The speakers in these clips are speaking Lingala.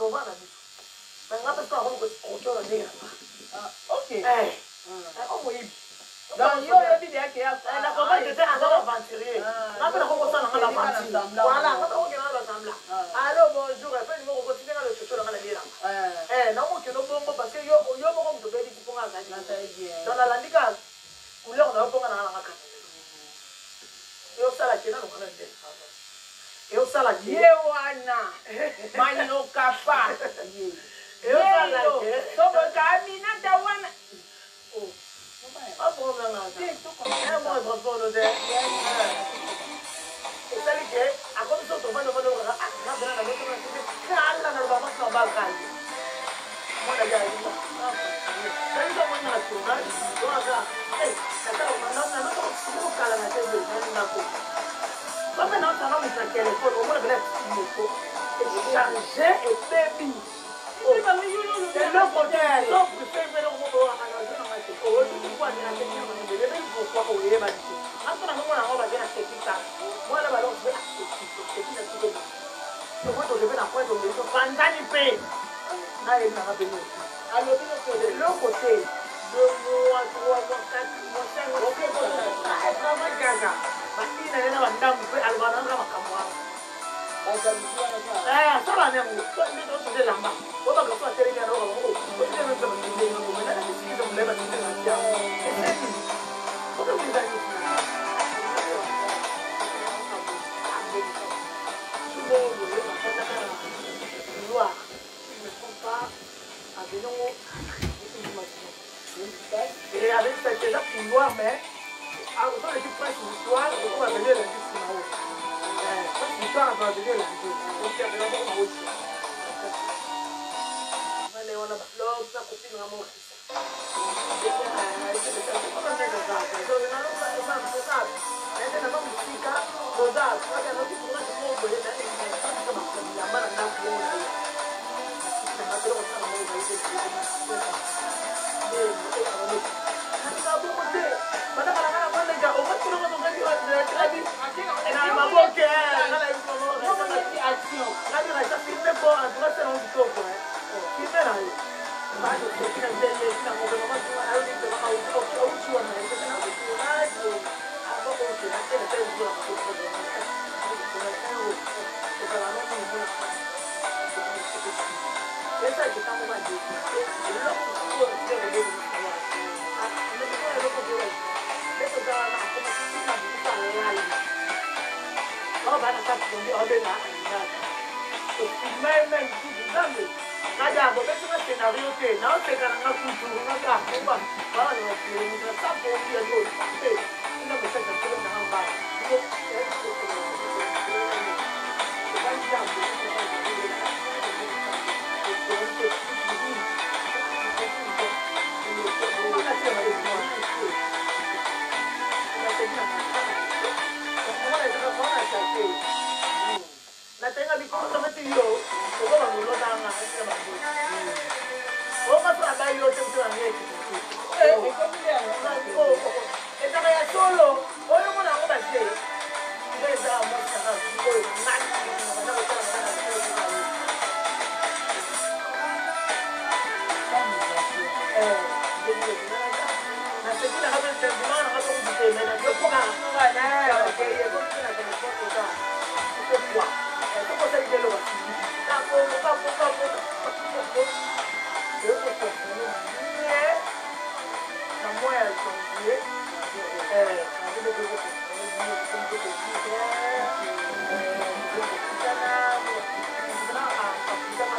Tovanda biso. Mais nga mpe soki nakomi kotola ndenge na nga. Ah, ok. Eh, eh, omoyibi. Donc yo oyebi deya ke ya Na comprendre te, aza aventurier. Nga mpe nakoki kosala nga na aventure. Voilà, nga mpe nakokende na basambla. Allo, bonjour, epe moko kotindenga le chocho na nga na lielanga. Eh, nakokende bongo parce que yo yo moko moto obebisi mpo nga azali. Donc nalandi kaka couleur na yo mpo nga na nga kaka. Eyosala ke nanu wana nde. Eyosala ke ye wana mayoka pa. Eyosala ke toboka Aminata wana. Esali ke akomi so tovandi ovandi okaka ngapena na loto kala na loba mwasi na balaka ye mwana ye ayinga nayiso moni na tournage oaka kala na te na ndako bape na otanga moto na telefone omona pena moto echange ebebi eloko te. Donc préfère eloko moko oyaka na jo nanga te otuti kwani na te ebebeli. Pourquoi oyebani te? Aso na mona yango baza na seki kaka mwana baloko mpe aseki seki na siko tokoki tokebe na point tobeli topanzani mpe nayebi nanga mpe nini alobi eloko te. 2 mois, 3 mois, 4 mois, 5 mois, travail kaka batina ye na bandambu mpe alobaka nanga makambo wana. Asala yango nde tosoze elamba oyo bagaso atelemi yana oyo eseni. Couloir, si je ne me trompe pas, avenue et avec cette eza couloir, mais ozoleki Prince Victoire, okoma avenue elandi nsima oyo Prince Victoire azo avenue elandi oki avenue moko mawuti wana wana balok na copine nga moko. Maboke filme na yo. Nzambe kada bobesinga scénario te, naoseka nanga kutu ngaka kumba bana na moto sapo ya yo te ina message na solo nanga mbala. Natenga bikomotometi yo okoba lolotanga esika bango omaso abai yo te moto nange ezaka ya solo oyo mona yango baje nde eza mwasi nanga oyo ngai banda kotala. Naseki nanga mpe sentiment nanga tokutu te, mais na telefone oza quoi tokosali te eloko kapongo kapongo kapongo ekoconfirme bien na mois ya janvier. Janvier ekoconfirme bien tokovivre tokokutana akutana.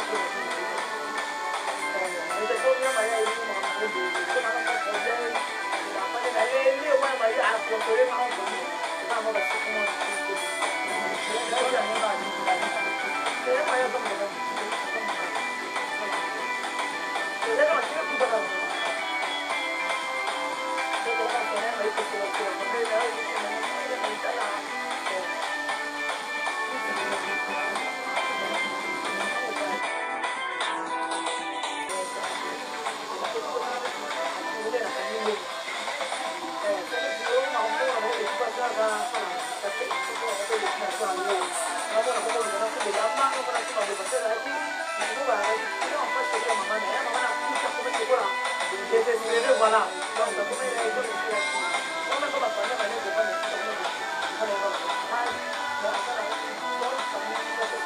Problème. Voilà, donc nakoma na école esilaki. Wana ko bafanda bale kovanda esika moko, kovanda na ba donc aza na une bonne famille moko.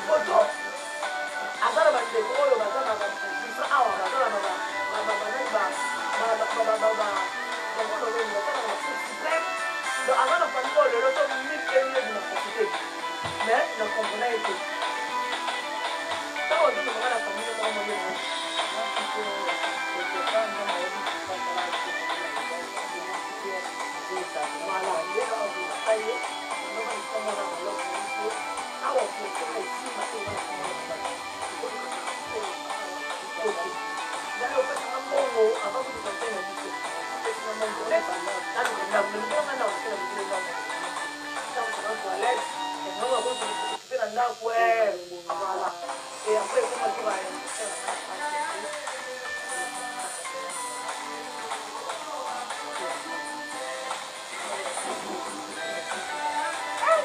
Poto aza na bandeko oyo baza na bapuisa awa, baza na banani, bakolobeni, baza na bacour suprême. Donc aza na famille oyo lelo so mille emille bima profite. Mais na comprena ye te ntango ozomemanga na famille moko moyemo. Voilà, nde na ye ndoko likomona baloko biso awa fosona esimba te. Wana opesanga mbongo avant kutu campagne na biso, apesinga mbongo naluka ndako, melobelanga ndako te na bokele ndako ntango toilette yango akoki na ndako. Voilà, et après ekoma to ba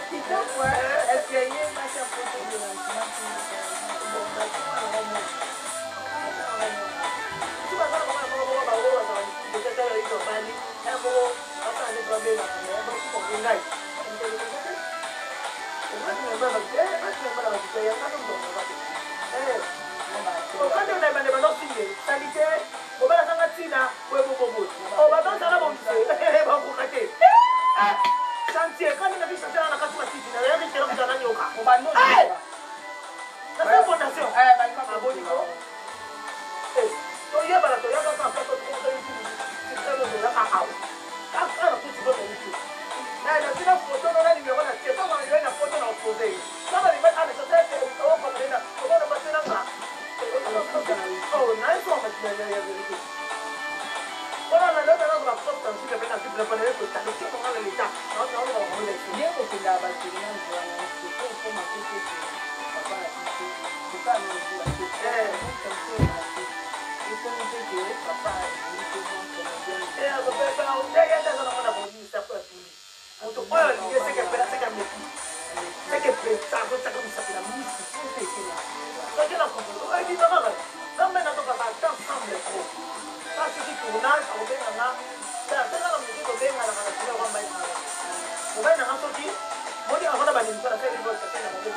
Kitoko. Est-ce que ye basi apoto dérangement? Bon, ngai okandi na ebande banofinge sali te, mobali azanga ntina boye boboboye, bazozala bongise bakoka te. Chantier kandi na bi chantier na kati matiti na yaki tena kutana nyoka na fondation aboniko. Toyebana, toyaka kaka place toyaka awa kaka na kuti boto youtube natina foto na numéro na tie. Ntango na na foto na opose ntango libali ana okomena omona basi nanga nayesoa ya vérité mpona na lelo nazo baprof sensible mpe na bible mpona ye kotala otionga na leta. Nde kokendaka batournage wana, po okoma te te papa na biso tokala na ozwa te, ekomi te ke papa azali te mwa comédien. Ndenge ete aza nango na komisa po atuli moto oyo alingi eseke mpena seke ameki seke pesa azotiaka misapi na misu soki na comprendre oyebima kaka nzambe nazokaka ata ensemble trop. Sa soki tournage akobenganga soki na mosusu tobenganaka na sila kwa mbai nanga, mobali nanga soki moni avanda banémission na sali na bango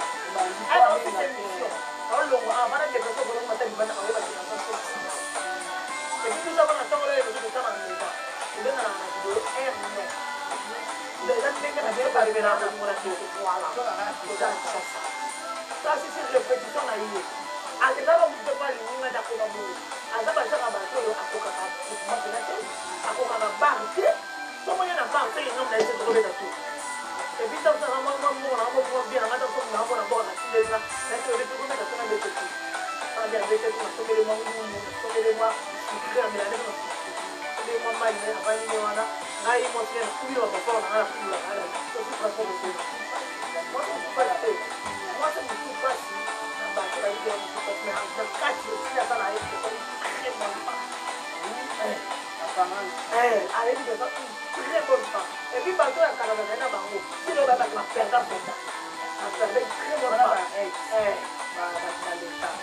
aosisa émission aolongwa avanda dépression bolongo mata libanda aoyeba. Et puis biso bana ntango oyo mosusu tosala na meza, tobenganaka na video r non eza ndenge na biso balebela bolingo na biso. Voilà, toza na Kinshasa, kasi si répétition na ye akendaka mosusu mpo alingi ngai nakoma bongo. Aza bazaka bato oyo akokaka groupement mpena te, akokaka bar te. Somoni na bar te, ngambo na ye te, tokobeta tour. Et puis ntango sanga mwa mwa mbongo nanga mwa bien nanga, ntango soki nanga mpona mboka natindelinga naki tokobeta to nabete tour wana abete tour, nasombele mwa ngumu, nasombele mwa sucré, amela nde nasombele mwa mai na avandi ne wana. Ngai mwasi ne nakubi na bapapa nanga, nakubula ngai soki transport kokoma. Mwasi mosusu pasi te, mwasi mosusu pasi na bato bayebi ya mosusu pasi, mais na kati osili aza na ye très bonne femme. Ayebi eza une très bonne femme. Et puis bato ya kala bazali na bango silo bato baperda perda baperda très bonne femme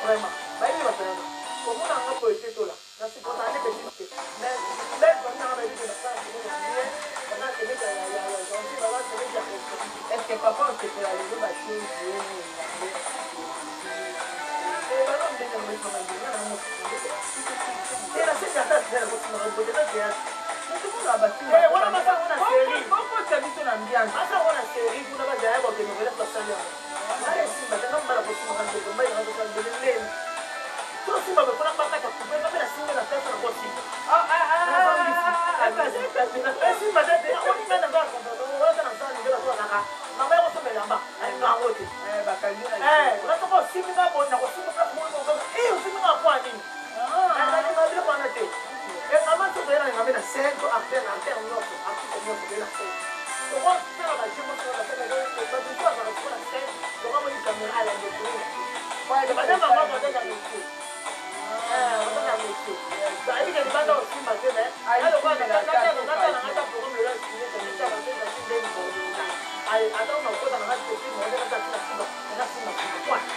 vraiment. Bayebi baperda komona nga boye te, tola na supporta nde petit te, mais belle famille nanga bayebi ke nasala semeki ya bien, baza semeki ya gentil, baza semeki ya respect. Est ce que papa osepela lelo batie joue yango? Bana ndenge te na seki ata ata théâtre. Wana basango na série. Bokotisa biso na ambiance. Basango na série kuna bazala bakende koya basali yango ngai esimba te. Nga mbala kosimaka ndeko mbai nanga tosala ndele ndeni tosimba bepona bakata coupe nga mpe nasimbi na place na kosimba esimba te te. Oni ngai naza wana na nsala ndenge bazwakaka mama ya kosomba elamba alinga yango te. Nga soko osimbi nga boye na kosimba place moko, osimbi nga kwa nini? Nalinga biloko wana te. Engama so toye na engambe na scène to acteur na acteur nyonso, artiste nyonso toye na scène, tokosala baje moko babiso azala siko na scène, tokamoni caméra alandi toye bademama baza métier, baza métier, bayebi ke libanda osimba te. Mais ata programme lelo ata nakota nanga. Nasunga sunga point.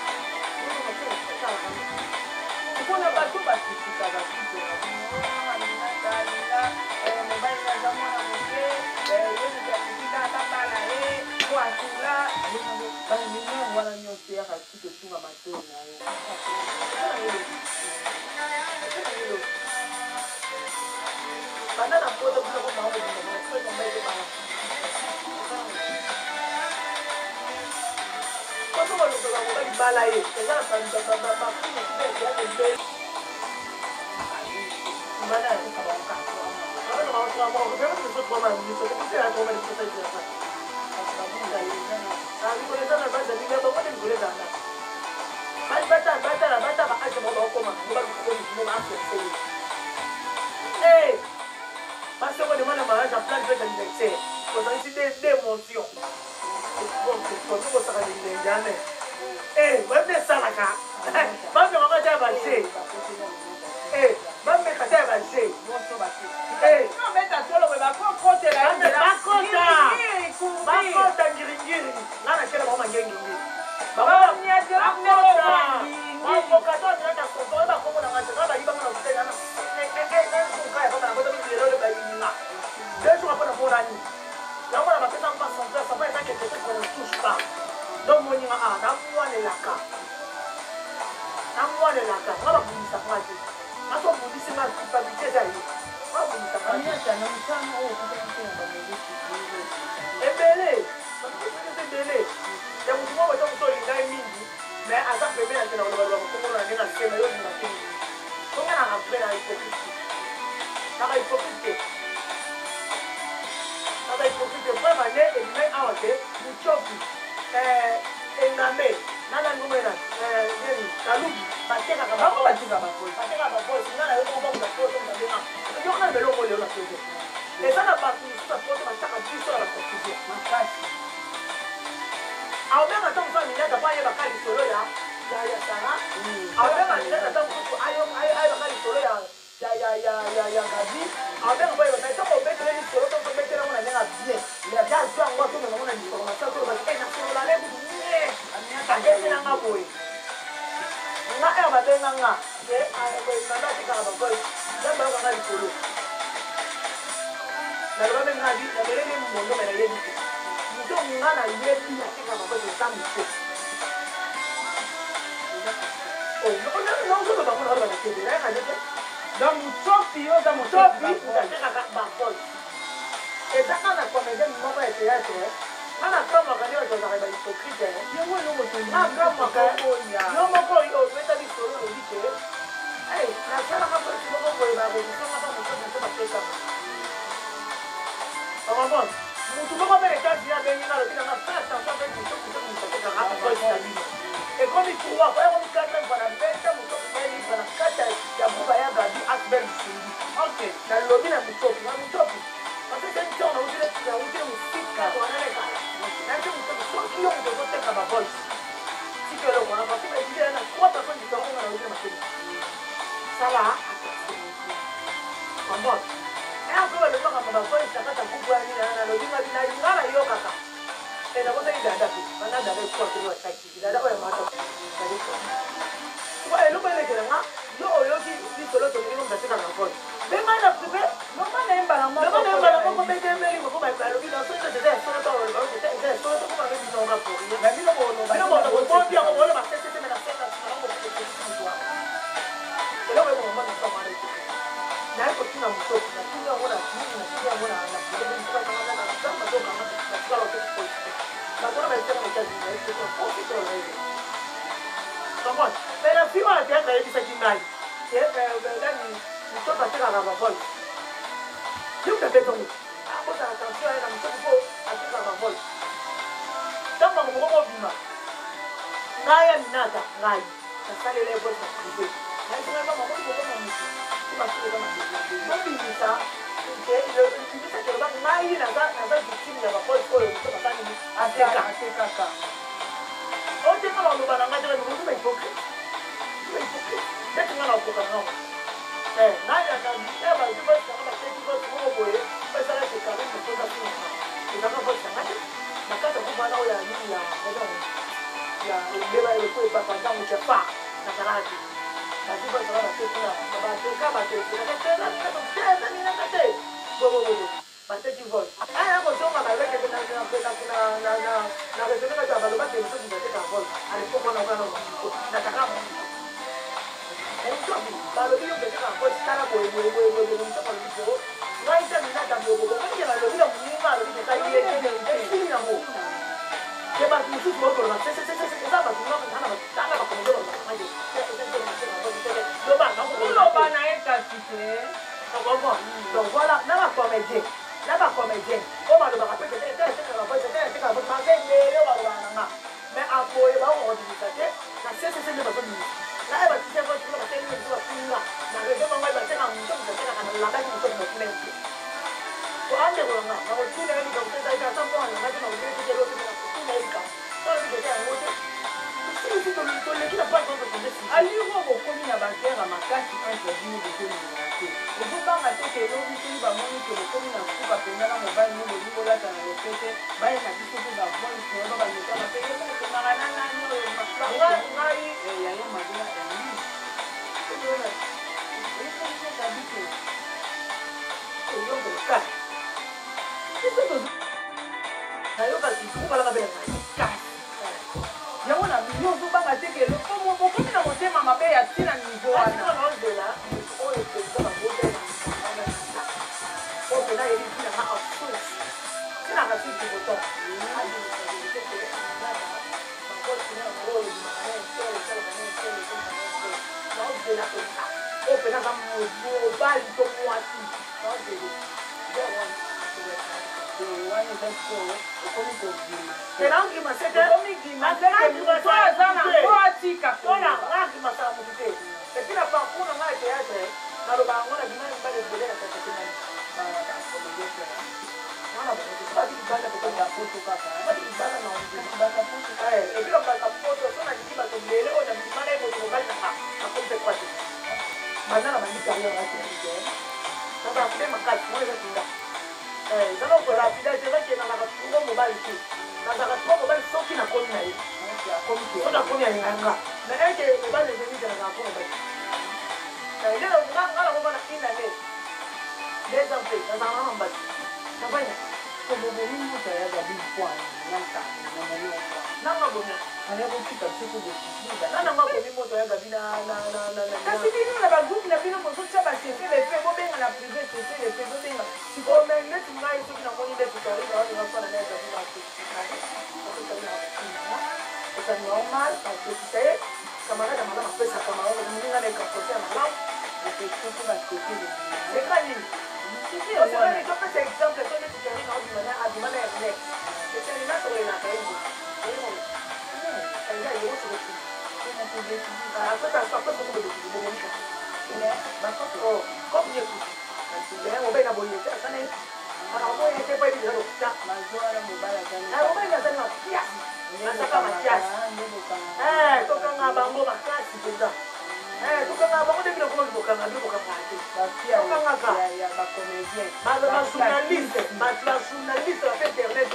Mpona bato bakritikaka couple na bino, Aminata alinga mobali na aza mwana moke, ye moto akoki kaka babala ye po atula baminere wana nyonso, eyaka ti totunga matoi na yo. Banda na poto biso ko bango mobimba soki mobali te bala poto koluka mobali bala ye, eza na bafumu ebele bana. Mikolo eza na bazali bango nde mikolo ezala batala bata baage moko bakokoma ngo baluka mo bafiancé ye. Basi demande mariage en pleine fête anniversaire, ozangisi deux mentions, kosaka lindenge bayebi esalaka, bamekaka ata ya baje, bameka ata ya baje. Beta tolo boye, bakokotela. Bakota, bakota ngiringiri, nga na kela bango mangengingiri. Bakoka to aminata soso oyo bakombo na nga te, nga bayibanga na hôpital nana nsuka ya papa na bota mingi. Lelo bayininga 2 jours après namonani yango na bapesa ngo basompa sapa, eza quelque chose qu'on ne touche pas. Donc moninga a namwanelaka, namwanelaka nga, babundisaka nga te. Nga so obundisi nga, culpabilité eza yo, babundisaka. Ebele ebele ya motu moko ata mosu olingai mingi, mais aza pembeni na te na koloba loba komona na ndenge asema yo olinga te. Songa naka vrai na hypocrite te, naka hypocrite te, naka hypocrite te. Preuve ane ebimai awa te, Muchoki engambe nana ngomena nini kalubi batekaka. Bango batekaka bavoice. Batekaka bavoice. Nga na yo moko bamuta poto babenga yoka na beloko lelo na poto. Eza na bato mosusu ya poto batiaka biso na baconfusion. Makasi. Aobenga ata mosu Aminata mpo ayebaka lisolo ya Sara. Aobenga Aminata ata mosusu ayebaka lisolo ya Gabi. Aobenga mpo ayebaka ntango obetele lisolo to obetele yango na ndenge ya bien, ya azwa yango, atomema yango na information, atolobaki nasolola na ekutu nie abetelanga boye. Nga ere babenga nga mama atekaka bavoice, nzambe ayokanga likolo. Naloba mpe nga bi nameleli mondo, me nayebi te moto nga nayebi atekaka bavoice eza moto ozoloba ngo naoloba na tv nayaka te. Donc Mutsopi, yo oza Mutsopi atekaka bavoice. Eza kaka na comédien moko ya théâtre. Nga na kamwaka nde bato bazalaka bahypocrite. Yango eloko. Nga kamwaka yo moko obeta lisolo, olobi te nasalaka voice moko boye, bakokisanga pa moto moto batekaka. Ocomprendre? Mutu moko mpe Etats-Unis abengi nga, alobi nanga: "Fais attention avec moto moto moto atekaka voice na bino." Ekomi trois fois, ekomi quatrième fois. Nabeta moto ngai livre na kati ya groupe ya Gabi Asbel Lusungi. Nalobi na Motopi, na Motopi, parce que ntango nautile mosika wana lekala nayaki Motopi, soki yo moto ozoteka bavoice, tika eloko wana, parce que baebili na trois personnes différentes nga nautile makeli. Sala attention, comprendre? Mpe balobi makambo bavoice na kati ya groupe wana nini. Nalobi nga bina nga nayokaka nabosaki dada mpe bana dada ekwateli wataki dada oyo mata. Eloko elekela nga, yo oyoki lisolo tolingi moto atekaka voice, mpe ngai na privé. Loba na ye mbala moko. Loba na ye mbala moko, betemeli moko balobi na soki eza ya solo to baloba eza ya solo to koma bino nga pour rien. Na bino boloba. Bino boloba yango, boloba sesese, me na senga nsima nango motu wana eloko ebongo mwana mosu wana ete naye kotuna motoki, natuni yango na nini, natuni yango na privé nzamba tokanga natikala oteki voice te. Bato wana bayetaka na États-Unis, nayebi te comprendre. Mais na fille oyo théâtre ayebisaki ngai nani, motoki atekaka bavoice, ye moto abetongo bozala attention aye na motoki mpo atekaka bavoice. Ntango bango moko mobima, ngai ya Minata, ngai nasalela ye voice na privé, nayebisaka mama moni kokoma motu ti masuku eza mabe, bobimisa bimisaki, eloba ngai naza victime ya bavoice oyo moto asali ateka. Atekaka. Otenga baloba na ngai te, motu bahypocrite, bahypocrite neti ngai nakoka nango. Ngai bazwi voice nanga, bateki voice moko boye basalaki Karine motoza finga, ezaka voice nanga te na kati ya groupe wana oyo ya nini ya ya Mbeba eloko ebaka ntango ya fa nazalaka te. Bazwi bazala na te kuna bateka bateka te te te bobobobo bateki vol. Aya kozonga balobaki na raisonne kaka balobaki mosusu bateka vol. À l'époque wana wana nataka motobi balobi yo beteka vol tala boye boye boye boye boye motobi alobi po ngai te minata boye boye boye nalobi na moninga alobi teta ye esili nango te bato mosusu bakoloba eza bato ngana batanga bakomodo loba na ye kasi te. Donc voilà, na bacomédien na bacomédien oyo balobaka mpe baza ebele oyo balobaka na nga mais aboye bakokodimisa te na ccc nde bazobimisa na ye batise kuna bateli biso bafinga na réseau bango bateka moto moto atekaka na landaki moto motuna te po andeko na nga nakotuna ye likambo te ezalaki ata mpo alangaki na obeti te eloko te nakotuna ye likambo tolobi kete yango te silisi toleki na page oyo. Aliro bokomi na baguerre ya makasi entre bino, bozolingana te. Ozobanga te ke elobi soki bamoni ke bokomi na suka mpenza na mobali no, bolingi bolata na lopete, baye na biso mpe bavoice na yo babamekaka mpe ye mpe akendaka na nani oyo? Ngai yayo madona English oyebisa biso. Biso nayoka tukubalaka mpe na ngai. Kasi yango na yo ozobanga te ke bokomi na motema mabe ya ntina niveau wana? Naozela oyo mpenza babota oyo mpena yebi ntina nga en source ntina kasi kiboton naozela mpenza oyo mpena aza mobali to mwasi naozele. Wana eza sikoyo okomi kogima. Naogima se te. Okomi gima te ke moto aza na ngo atika. Mpona nga agimasaka motu te. Et puis na parcours na ngai ya théâtre, naloba yango, na bima mibale ebele na tata te nani wana bati libanda bati libanda na et puis na bato poto so nalingi bato lele oyo na bima na ye moto mobali na nga nakomi mpe kwa te banda na bandi carrière na te nazala mpe makasi mwana eza kinga eza na rapidage eza ke nazalaka trop mobali te. Nazalaka trop mobali soki nakomi na ye, soki akomi alinga nga, mais eke mobali ezeli te. Nazalaka trop mobali nga nakoma na une année, 2 ans mpe nazalaka na mobali navai. Bobomi moto ya Gabi point naka na momi. Nanga bomi. Ale botika biso to bosisida. Nanga bomi moto ya Gabi na Kasi bino na bagroupe na bino bozotia basese-le-feu, bobenga na privé sese-le-feu, bobenga. Sikoyo me neti ngai soki namoni neti Karine aolinga fana na ya Gabi, eza normal bakokisa ye camarade ya malamu apesa camarade moninga na ekakote ya malamu. Soki basese. Eka nini topesa exemple so neti Karine aobima na abima na Ernest esalina tokolelaka ye eza yango sokoki apesa comme ye kutu mobali na boye te asana ye akaboye te po yebi eza lokuta. Mobali azali makiasi, azaka makiasi. Tokanga bango makasi mpenza, tokanga bango nde bino komaki kokanga bino kokanga te. Tokangaka bajournaliste, bato bajournaliste bape internet.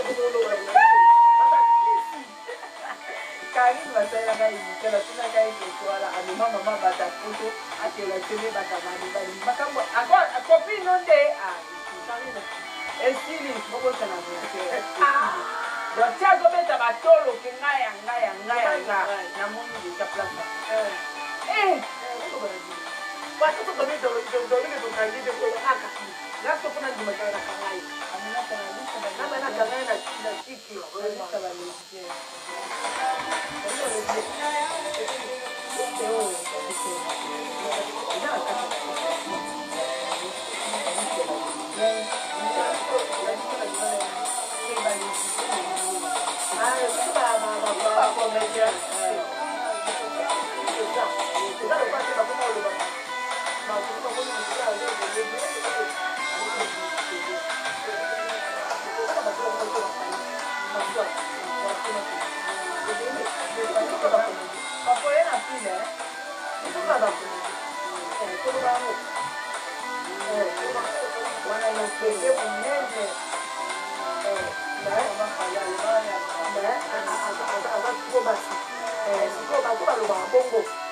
Karine basalelaka émission, natunaka ye question wana, amema mama bata poto akela tele bakamani balingi makambo copine no nde esili bokosana verité. Donc ti azobeta batoloke ngai ya ngai ya ngai ya nga namoni déjà place. Bato tokangi te kaka nga so mpona ndimaka na kanga ye na kanga ye na kiki. Eza lokola te bakoma oloba Papoye na file. Wana lokenge monene aza trop basi. bongo.